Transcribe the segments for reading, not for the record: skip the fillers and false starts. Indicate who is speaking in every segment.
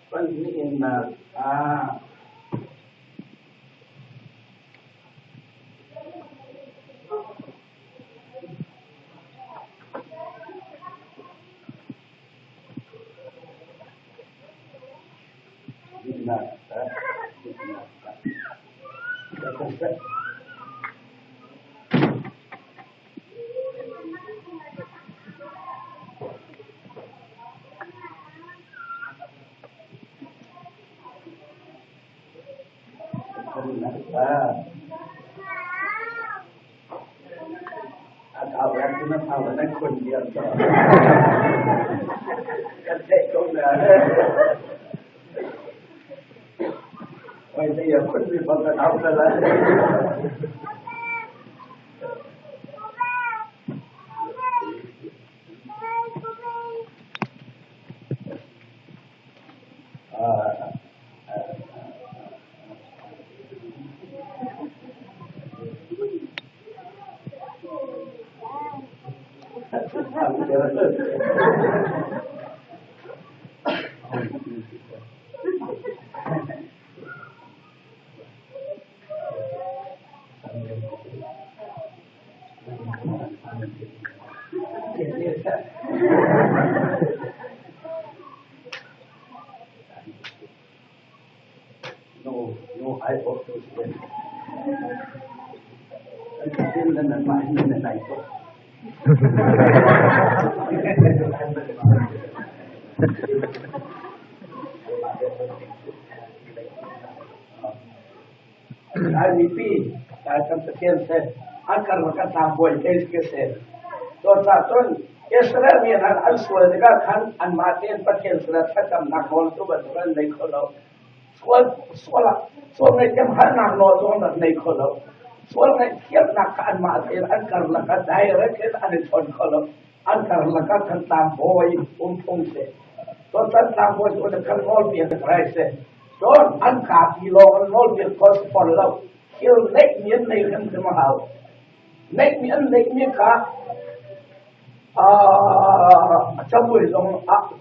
Speaker 1: Pahnihnak ah Kan theih ko na. Oi te ya khun mi bang kan au na lai. No, no, I also said. Lai mipi Lai kan Pathian seh an karlak ah tlangbawi te ke seh cucaah cun Israel mi hna an sual tikah khan anmah tein Pathian sinah thlacamnak nawl tu bantuk an nei kho lo. Sual sual ah sual ngaihthiam halnak nawl zong an rak nei kho lo. Sual ngaihthiamnak kha anmah tein an karlak ah direct in an i chawn kho lo. An karlak ah khan tlangbawi um phung seh. Cun tlangbawi cu khan nawl piak rai seh. Cun an kaapi lawng an nawlpiak kho si fawn lo. Thil neihmi an nei hrimhrim a hau. Neihmi an neihmi kha cabuai zong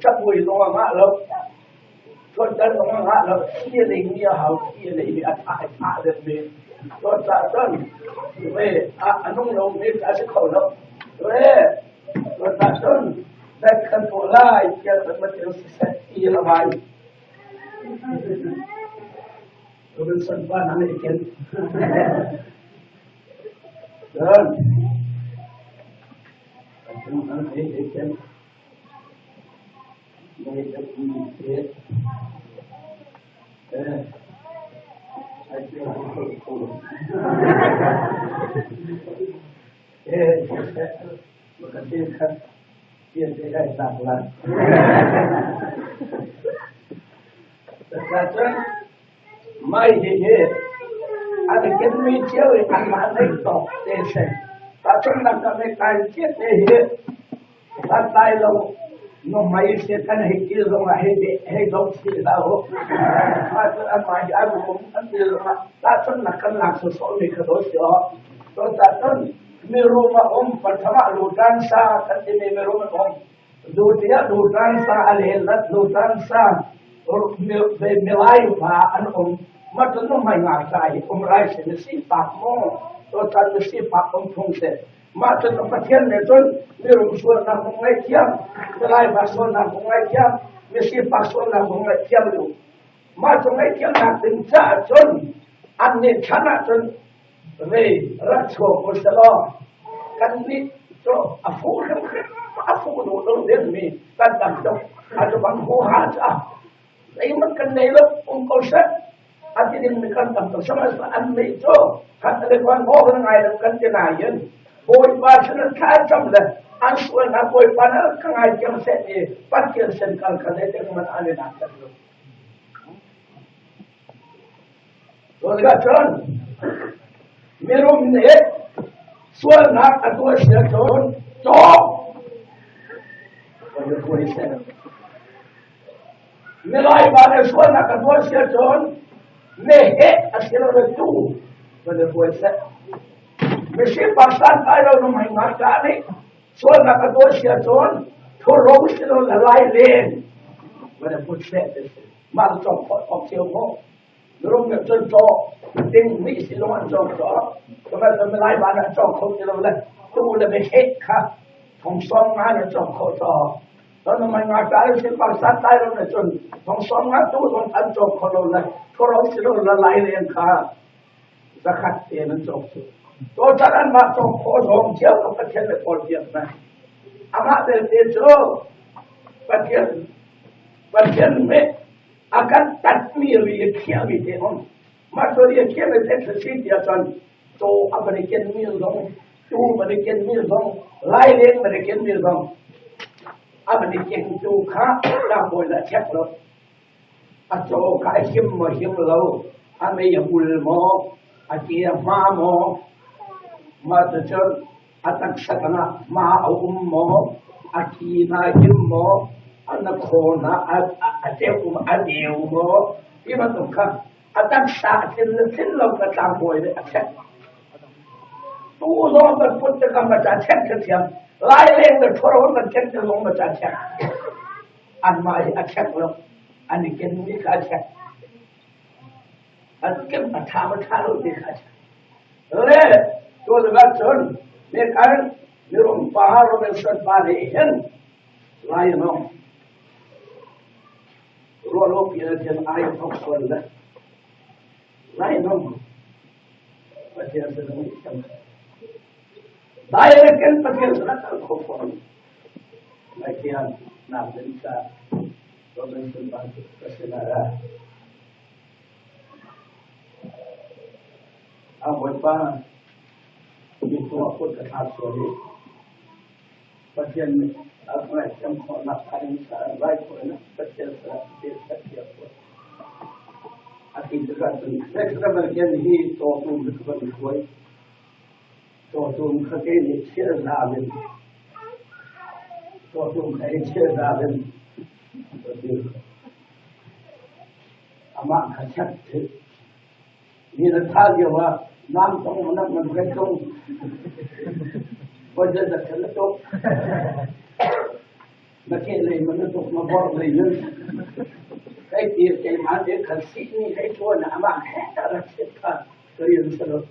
Speaker 1: cabuai zong a ngah lo. Ṭuanter zong a ngah lo. Thi a neihmi a hau. Thi a neihmi a thah i thah deuhmi. Cun cah cun a nung lomi a si kho lo. Cun cah cun that kan tuah lai tiah kan va til siseh ti a vai. Robinson pa na nei ken. Cun an ei ken. Nei ta ki te. Eh. Ai te ko ko. Eh, makasih kha. Cun mai hihi an i kenmi cio i anmah nei tawk te si. Tahchunhnak ah mei kai chiat te hi kan tlai lo no mei si kan hei kil zong ah hei hei dong si hlah u. Ahcun anmah hi an um an ti zong ah tahchunhnak kan lak sawsawh mi kha daw si aw. Cun mirum a um patham ah lutan sa kan timi mirum an um dutiah lutan sa a lehlat lutan sa milai pa an um matun nu mai nga sai um rai se mi si pak mo to tan mi si pak um thung se ma cun pathian ne cun mirum sual nak hung ngai thiam milai pa sual nak hung ngai thiam mi si pak sual nak hung ngai thiam lu ma cu ngai thiam nak ding cha cun an nih chan ah cun Vei rak chuak u selaw kannih cu a fuh hrimhrim a fuh duh lo dingmi kan tam tuk. A cu bang huha cu a zeihmanh kan nei lo um ko seh a ti dingmi kan tam tuk. Sihmanhsehlaw annih cu khat le khuan maw kan ngai lo kan ti nain Bawipa sin an thla an cam le an sualnak Bawipa nih ka ngaithiam seh ti Pathian sin kal kha zeitik hmanh an i nak lo. Cutikah cun mirum nih sualnak a tuah si ahcun cawk milai pa nih sualnak a tuah si ahcun meheh asilole tuu van i hruai seh. Misifak santlai lo nuhmei ngakṭah nih sualnak a tuah si ahcun thuro silole laileng. Vada put seh te si. Mah cawk khawh cawk cio khawh. Mirum nih cun caw ding mi si zong an cawk caw. Cuman cun milai van an cawk kho ti lo le tu le meheh kha thong sawm nga an cawk khawh caw. Cun mai nga ta sin pang sat lai ro ne cun thong sawm nga tu zong an cawk kho lo le thoro si lo la lai len kha zakhat te nan cawk cu. To chan an mah cawk khawh zong cio ka Pathian le kawl piak na. Amah belte cu Pathian Pathian nih a kan tatmi ri a khiahmi te um. Mah cu ri a khiahmi te cu si tiah cun caw a van i kenmi zong, tuu van i kenmi zong, laileng van i kenmi zong a van i kengtu kha tlangbawi nih a check lo. A caw kha a him maw him lo, a mei a bul maw, a ke a hma maw, mah cucun a taksa tangah hma a um maw, a ki hna a him maw, a nakhaw hna a ceu a deu maw, ti bantuk kha a taksa a tlin le tlin lo kha tlangbawi nih a check. Tu zong kan put tikah ma ca check ka thiam. Lai leng le ṭhoro kan check te zong ma ca check. Anmah hi a check lo. An i kenmi kha a check. An kem a ṭha ma ṭha lo ti kha a check. Le tu tikah cun me kan mirum pa Robinson pa nih hin lai nong ruah lo pi na thil ai thok sual le lai nong Pathian sin um thiam direct in Pathian sin a kal kho fawn lai tiang nak din sa Robinson pa ka sinah a bawipa mi cungah kut ka thlak sual i Pathian nih a ngaihthiam khawhnak hnga ding caah raithawinak Pathian sinah pekchanh piak tuah. A ti tikah cun Pathian hi cawtum hi ka van hruai. Cawtum kha kei nih chiah in cawtum kha hi chiah in ka dir. Amah kha chat Mi na tha lio ah nam tong na man kai tong. Budget da khan na tuk. Na ke lei man na tuk na bor lei nan. Kai ti kai ma te khan si ni kai tuan na ama he ta ra chit kha karian salo.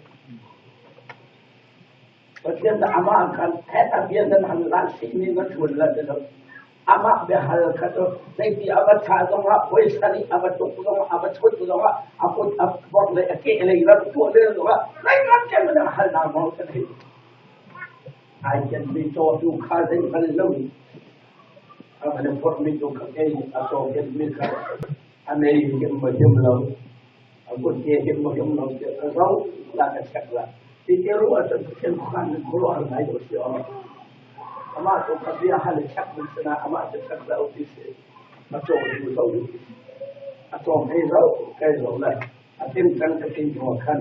Speaker 1: Pathian dah amah khan he ta bia nan hal la si ni na thun la ti lo. Amah bia hal kha cu zeiti a va tha zongah phaisa nih a va tuk zongah a va chut zongah a kut a bawk le a ke lei ram tuah le zongah zeiram ken man hal na maw ka thei. Ai ken mi caw tu kha zei hal lo a van phorh mi tu kha kei a caw ken mi kha a nei him ma him lo. A kut ke him ma him lo tiah ka zoh la ka check la. Ti te ru ahcun Pathian khuakhan in khuaruahhar ngai dawh si aw. Amah cu ka bia hal i check ding sinah amah cu check zoh ti si. A caw du zoh ding ti si. A caw hei zoh kai zoh le a tim cang ka ti hnu ah khan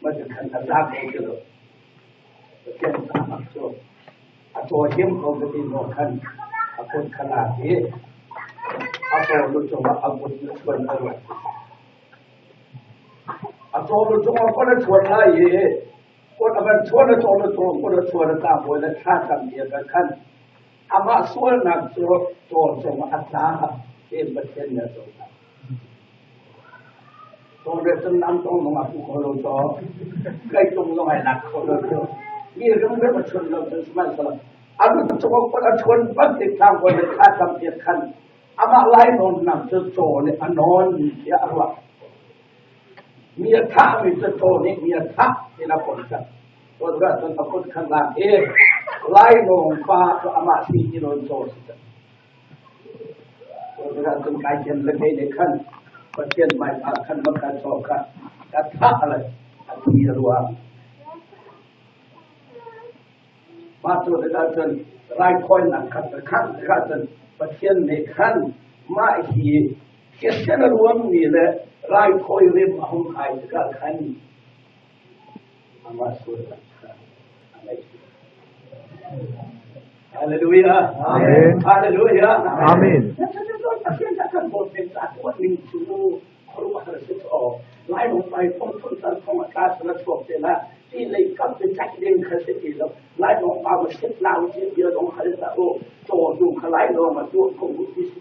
Speaker 1: ma cu khan a za ko ti lo. Pathian caah cu a caw him ko ka ti hnu ah khan a kut kha lak i a caw lu cungah a kut na chuan a ruat. A cawlu cungah kut a chuan lai i kut a van chuan a cawlu cungah kut a chuan a tlangbawi le thla cam bia ka khan amah sualnak cu caw cungah a tla tiin Pathian nih a cohlan. Caw le cun nam tong zong a pu kho lo caw kai tung zong ai lak kho lo caw mi rimrim a chun lo cun sihmanhsehlaw a lu cungah kut a chuan bantuk tlangbawi le thla cam bia khan Amah lainawnnak cu caw nih a nawn tiah a ruah. Mi a thahmi cu caw nih mi a thah ti na pon cang. Tuah cun a kut khan lak i lainawng pa cu amah si ti nawn caw si cang. Tuah cun kai ken le kei nih khan Pathian hmaiah khan maka caw kha ka thah le a thi a ruang. Mah cu tikah cun raithawinak kha ka khangh tikah cun Pathian nih khan mah hi thisen a luangmi le raithawi rim a hung kai tikah khan amah sualnak kha a ngaihchih. Hallelujah.
Speaker 2: Amen.
Speaker 1: Hallelujah.
Speaker 2: Amen.
Speaker 1: Pathian kan bawt ning ca tuah ning cu khuaruahhar si cu lai lung pai thong thun tan thong a tla sala chuak te la ti lei kam te chak ding kha si ti lo lai lung pa ma sit lau chi bia dong hal ta o to du kha lai lung ma tu ko bu ti si.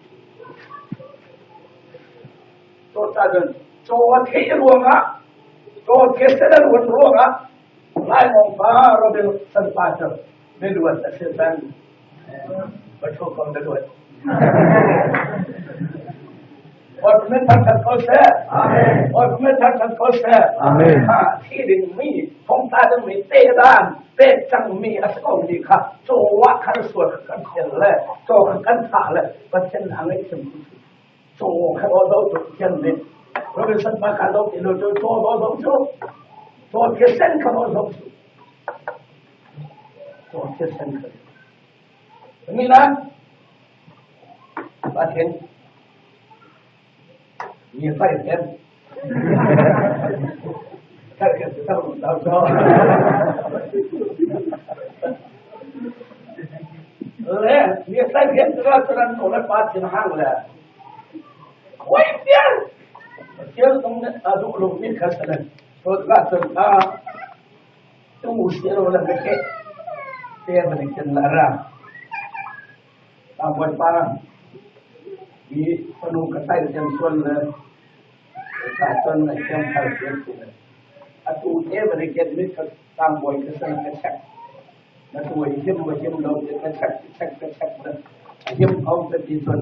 Speaker 1: Cucaah caw a theih ruangah caw thisen a luan ruangah Lainawng pa Robin Sanpa cu miluat a si cang. Pathu kom miluat. Bawipa thangṭhat ko seh. Bawipa thangṭhat ko seh.
Speaker 2: Amen.
Speaker 1: Kha thi ding mi thongtla ding mi te dan pek cang mi a si ko mi kha caw ah khan sual kan thial le caw kha kan thah le Pathian a ngaihthiam caw kha do do tu Pathian nih Robinson pa kha do ti lo cu caw do do cu caw thisen kha do do cu caw thisen kha mi na Pathian mi fai tem kai ka tau tau cho le mi sai thiam tra tran to le pa chin hang le khoi pian thiam tong ne adu lo mi kha salen to la chun a tu se ro la ke te ban chen la ra ta boi pa mi fanu ka tai chan sual le ta chon na chem thar chem atu te ban ken mi kha tang boi ka san ka chak na tu him wa him lo te ka chak chak ka chak na him au ka ti chon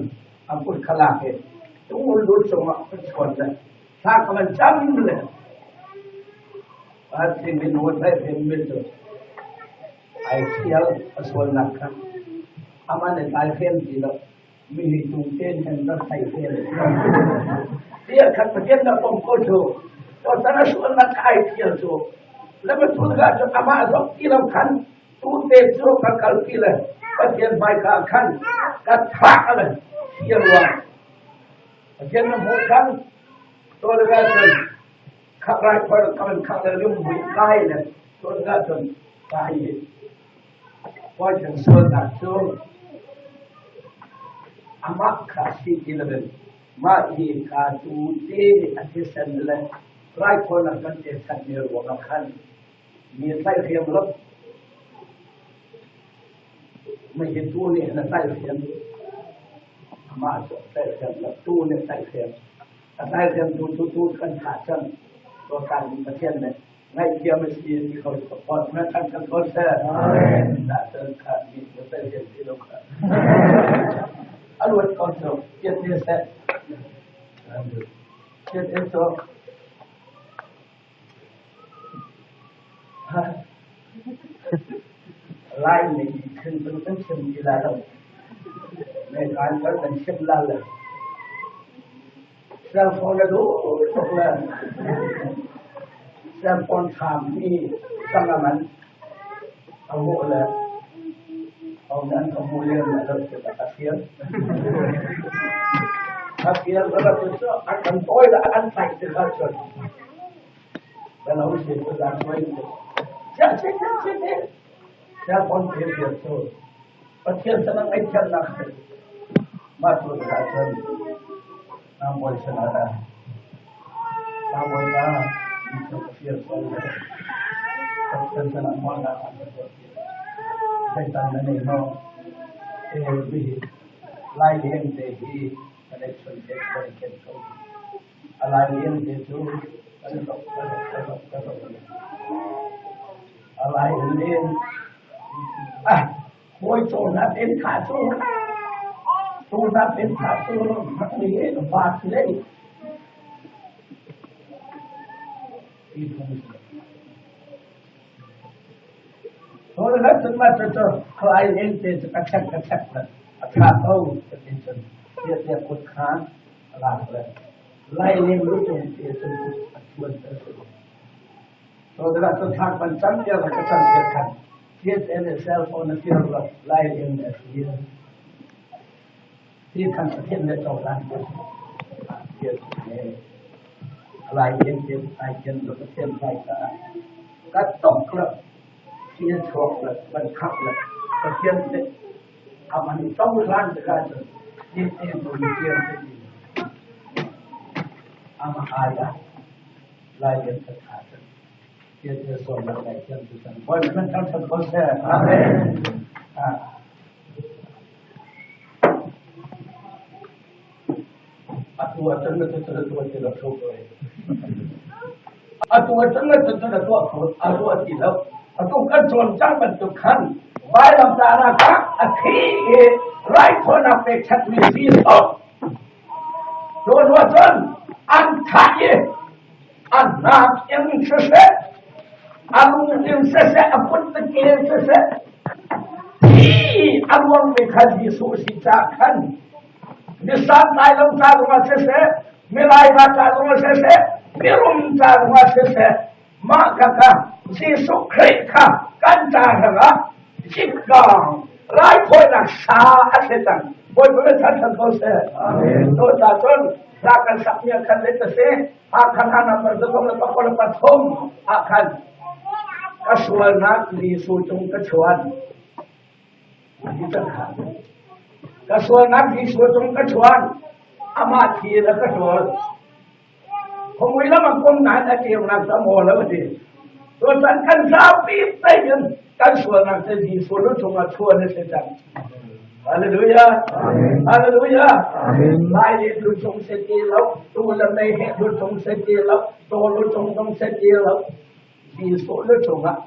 Speaker 1: a put khala ke tu lu chong a chon le tha ka man cham le a ti min ho thai phem min chu ai thial a sual nak kha aman ne tai phem ti lo mi hi tung ten hen da thai phem tia khat pathian na pom ko chu to tana sual nak ai thial chu le ma tu ga chu ama zok ti lo khan tu te chu ka kal pi le Pathian hmai ka khan ka thak le thial wa Pathian na hmuh khan to le ga chun khak rai phar kaman khak le lum mui kai le to le ga chun kai poi chen sual nak chu amah kha si ti le mah hi ka tu te a thisen le rai phar nak kan te chan mi ruang ah khan mi tlai riam lo mi hi tu nih na tlai riam amah cu tlai riam lo tu nih tlai riam a tlai riam tu tu tu kan thah cang to kan Pathian nih ngaihthiam a si ti kho ko pot na than kan ko seh da cun kha mi na tlai riam ti lo kha a luat ko cu tiat ne seh tiat ne so Lai nih khin cun kan chim ti lai lo. Mekan kan kan chim la le. Cell phone a duh tuk le. Cell phone tham hi sang a man a hmuh le ho nan ka hmu lem la lo ti a fial. A fial ka cu an kan tawi la an tlaih ti kha cun. Pathian sanang ngaihthiamnak mah cu tikah cun tlangbawi sinah le tlangbawi pa mi cu ka fir sual le Pathian sinah nawlnak an ka tuah ti zeitan na nei maw? Ee, Lai leng te hi ka neihchun te ka i ken ko. A lai lian te cu kan zoh ka zoh ka zoh ka zoh. A lai lian ah hawi cawhnak in kha cu cawhnak in kha cu ni va le ti phung si. Cawhnak cun ma cu cu khlai lian te cu ka chek ka chek le a tha ko ka ti cun tiah tiah kut kha a lak le lailing lucung te cun a thuan ter si. So tikah cu thlak ban cam tiah ka cam tiah khan TSN le cell phone a fir lo lailing a si. Ti khan Pathian le cohlan ko. Lailing te ai ken lo Pathian lai ka ka tok lo ti chuak le ban khak le Pathian te aman cohlan tikah cun Amah ai ah lai lian ka tha cun tiah sawmnak ngai thiam cu cang. Bawi nan thangṭhat ko seh. Amen. Atu Atu ah cun na cu na tuah ti lo tho ko. Atu ah cun na cu na tuah kho a tuah ti lo. Atu kan cawn cang bantuk khan vailam tara kha a thi i raithawinak pekchanhmi Jesuh. Cu hnu cun an thah i a hnak in siseh, a lung in siseh, a kut ke in siseh, thi a luangmi kha Jesuh si caah khan misan tlai lo ca zongah siseh, milai va ca zongah siseh, mirum ca zongah siseh, mah kha kha Jesuh Khrih kha kan ca hrangah cikgang raithawinak sa a si cang. Bawipa min than ko seh. To ca cun hla kan sak mi khan let a si. Hakha number zathum le pakua le pathum ah khan ka sualnak Jesuh cung ka chuan. Ka sualnak Jesuh cung ka chuan. Amah thi le ka ṭawl. Khomui lam a kom nain a ṭeunak cu a maw lo a ti. Tutan kan zapi tein kan sualnak cu Jesuh lu cungah chuan a si cang. Hallelujah. Hallelujah. Lai nih lu cung si ti lo, tu le mei he lu cung si ti lo, taw lu cung zong si ti lo. Jesuh lu cungah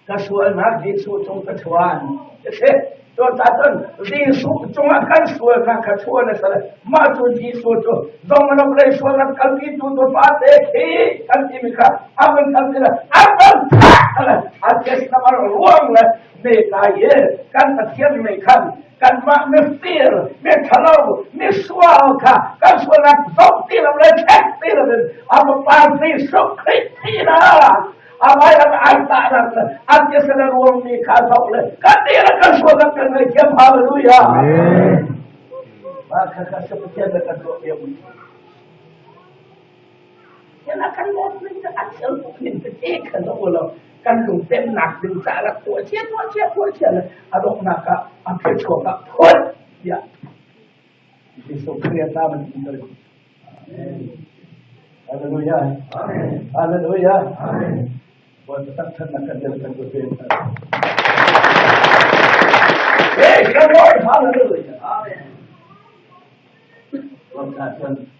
Speaker 1: ka sualnak Jesuh cung ka chuan. Si. Cucaah Jesuh cungah kan sualnak kha chuan a si. Mah cu Jesuh cu zong lam lei sualnak kalpi tu tu pa te khi kan timi kha a van kalpi le a van thah le a test na ruang le me ka ye kan Pathian me khan kanmah mifir mithalo misual kha kan sualnak zong ti lo le check ti lo in a fapa Jesuh Khrih thi na a vai lam ai ta rak an ke sala ruang mi kha zoh le kan ti la kan sualnak kan ngei thiam. Hallelujah. Ma kha kha se Pathian le kan ruah piak. Yana kan dawt ning cu a chel tuk ning tete kha zoh lo kan lungpemnak ding caah rak tuah cia tuah cia tuah cia le a donghnak ah a phichuak ah phut tiah Jesuh Khrih a man in kal. Hallelujah. Hallelujah. Bawipa thangṭhatnak kan del kan pe. Praise the Lord. Hallelujah. Amen.